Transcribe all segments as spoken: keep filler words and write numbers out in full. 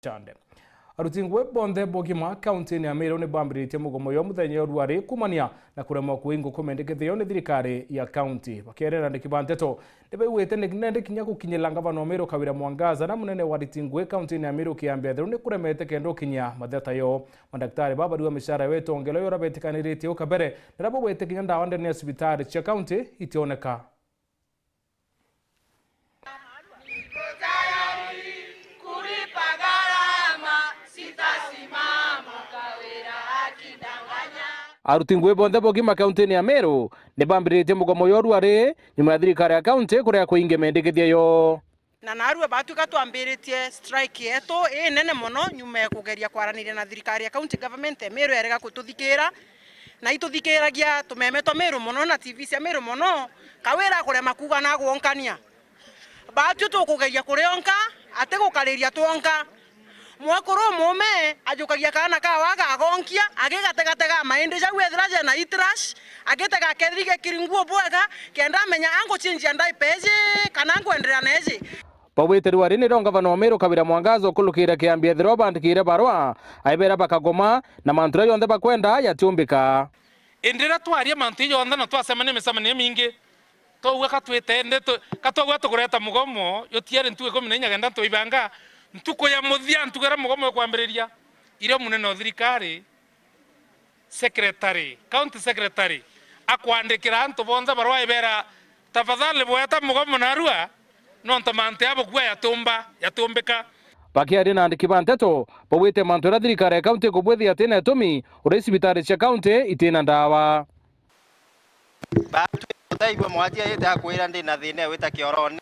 Chande. Aruti ngugi bonthe bogima kaunti-ini ya Meru ni bambiritie mugomo yo muthenya yo rwari kumania na kuremwa kuingwa kumendekithio ni thirikari ya kaunti. Bakierera andiki ba nteto, ni baigwite ni nende kinya gukinyira ngavana wa Meru Kawira Mwangaza na munene wa aruti ngugi kaunti-ini ya Meru Kiambi Atheru ni kuremete kenda ukinyia matheta yo. Madaktari ba bariwa mishara yo itongelwa yora betikaniritie ukabere, na rabo gwete kinya ndawa ndene ya cibitari cia kaunti itioneka. Niko tayari kulipa gharama, sitasimama Kawira akidanganya. Aruti ngugi bonthe bogima kaunti-ini ya Meru ni bambiritie mugomo yo rwari nyuma ya thirikari ya kaunti kurega kuingia mendekithia yo. Na narua batwika twambiritie strike yetu inene mono nyuma ya kugeria kwaraniria na thirikari ya county government ya Meru yarega kututhikira, na ituthikiragia tumeme twa Meru mono na T V cia Meru mono, Kawira akurema kuuga na agwonkania. Batwi tukugeria kurionka, ati gukariria twonka. Mwekuru umume ajukagia kaana kawe agagonkia, agigategatega maindi jau ethira jena heat rash, agitega kethiri gekiri nguo bwega, kenda amenya anguchinjia ndaipa iji kana ngwenderea na iji. Bau bite rwari nirio ngavana wa Meru Kawira Mwangaza ukulukire Kiambi Atheru bandikire barua, aibera bakagoma na mantu jaria jonthe bakwenda jatiumbika. Indi riria twaria mantu jau jonthe na twacemania micemanio imingi, twauga ka twite ndeto, ka twauga tukureta mugomo, jutiari ntuku ikumi na inya kenda twaibanga ntuku ya muthia, ntuku iria mugomo ukwambiriria, irio munene o thirikari, secretary, county secretary, akwandikira antu bonthe barua aibera, "Tafadhali bweta mugomo narua, nontu mantu ya bukua yatumba, yatumbika." Bakiaria na andiki ba nteto, baugite mantu jaria thirikari ya kaunti ikubwithia yatina itumi, uria cibitari cia kaunti itina ndawa. Baatwi mutaigua mwanjia yite akwira ndi na thina wita kiorone,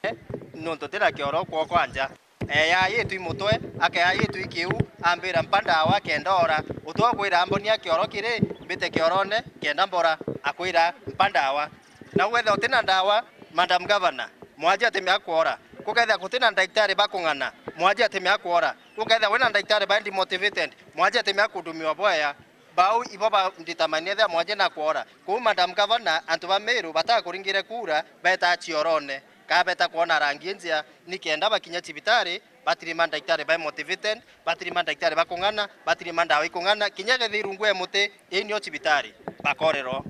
nontu tina kioro kwokwa nja. Eeya yitwi mutwe, akeeya yitwi kiu, ambira, "Mpa ndawa kenda ora." Utwe ukwira, "Mbonia kioro kiri, mbite kiorone kenda mbora," akwira, "Mpa ndawa." Na wetha utina ndawa, Madam Governor, mwanjia atimea kwora. Kukethia gutina ndagitari ba kung'ana, mwanjia atimea kwora. Kukethia wina ndagitari ba demotivated, mwanjia atimea kudumiwa bwaya. Bau ibo banditamania ethia mwanjia na kwora. Kou Madam Governor, antu ba Meru batakuringire kura, betaa ciorone, ka beta kwona rangi injea, ni kenda bakinya cibitari, batiri mandagitari ba motivated, batiri mandagitari ba kung'ana, batiri mandawa ikung'ana, kinya kethia irungu e muti, ii nio cibitari, bakorerwa.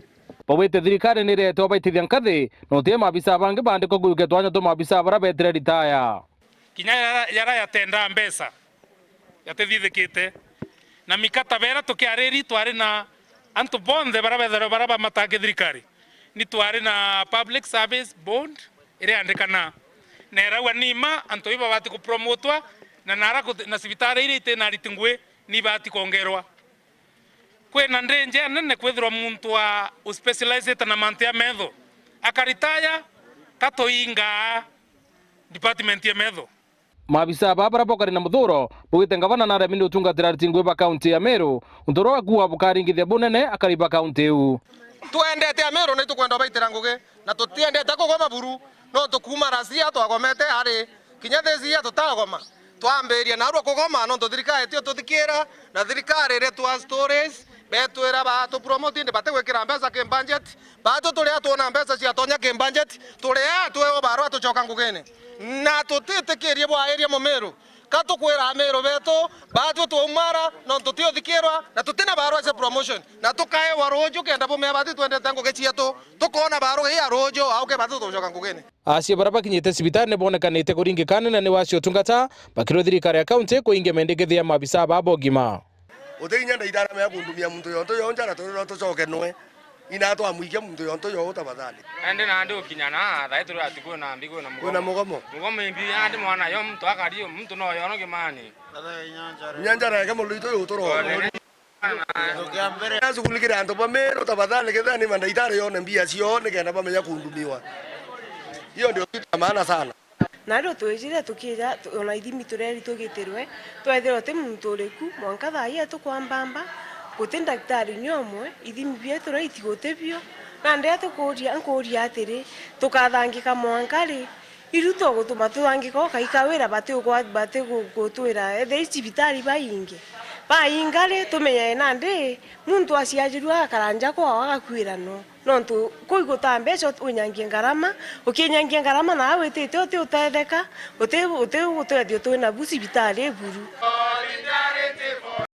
Baugite thirikari ni ireetwa baitithia nkathi, na uti maabisa bangi baandikwa kujukia twanya twa maabisa baria beetire ritaya. Kinya yara, yara yatendaa mbeca, yatithithikite. Na mikataba iria tukiariri, twari na antu bonthe baria bethairwa baria bamataa kithirikari. Ni twari na public service bond iria yandikana. Na irauga ni mma antu iu babati kupromotwa, na nara kuthi-, na cibitari iria itina ariti ngugi ni ibati kwongerwa. Kwina danger nene kwithirwa muntu wa uspecializite na mantu ya metho akaritaya, ka tuingaa department ya metho. Maabisa baa baria bokari na muthuro baugite ngavana naremi ni utungatira ariti ngugi ba kaunti ya Meru, untu uria wakuuga bukaringithia bunene akari ba kaunti iu. Twendete Ameru na itukwenda ubaitira ngugi, na tutiendete kugoma buru, no tukuuma rasia twagomete ari kinya thisia tutagoma. Twambiria narua kugoma nontu thirikari tio tuthikira, na thirikari iretwa stories, betwira batu promote indi batigwikira mbeca ki budget. Batu turia twona mbeca ciatonya ki budget, turia tweo barua tucoka ngugine. Na tutitikirie bwairia Mumiru. Ka tukwira Amiru betu, batwi twaumara, nontu tiothikirwa, na tutina barua cia promotion. Na tukaewa ruuju kenda bumea bati twendete ngugi cietu, tukona barua ii ya ruuju, au ke batu tucoka ngugine. Acio baria bakinyite cibitari ni bonekanite kuringika nene ni wacio utungata, bakirwa thirikari ya kaunti kuingia mendekithia ya maabisa baa bogima. Uti inya ndaitara mea kundumia muntu yonto yo njara, tu-, tucoke nwe. Ina twamwikia muntu yonto yo tafadhali. Ende nandi ukinya na, thaai turi ati kwina mbi, kwina mugomo. Kwina mugomo. Mugomo imbi, nandi mwana yo muntu akari, muntu no yono kimani. Inya njara yake mulito yo turo. Ona. Nasukulikire antu ba Meru, tafadhali, kethira ni mandaitari yone mbia cio, nikenda bamenya kundumiwa. Hiyo ndio kitu ya maana sana. Na riu twijire tukija, tu-, ona ithimi tureri tugitirwe, twethirwa ti muntu uriku, mwanka thaa ii tukwambamba, guti ndagitari ni umwe, ithimi bietu right guti bio. Nandi atukuria, nkuria atiri, tukathangika mwanka ri? Iru tugutuma tuthangika ukaika wira bati ugwa-, bati gu-, gutwira, ethira i cibitari baingi. Bainga ri, tumenye nandi, muntu aciarirwe agakara nja kwao agakuira no. Nontu kuu guta mbeca, winyangie ngarama, ukinyangia ngarama nawe witite uti utetheka, uti, uti utethio twina bu cibitari iburu.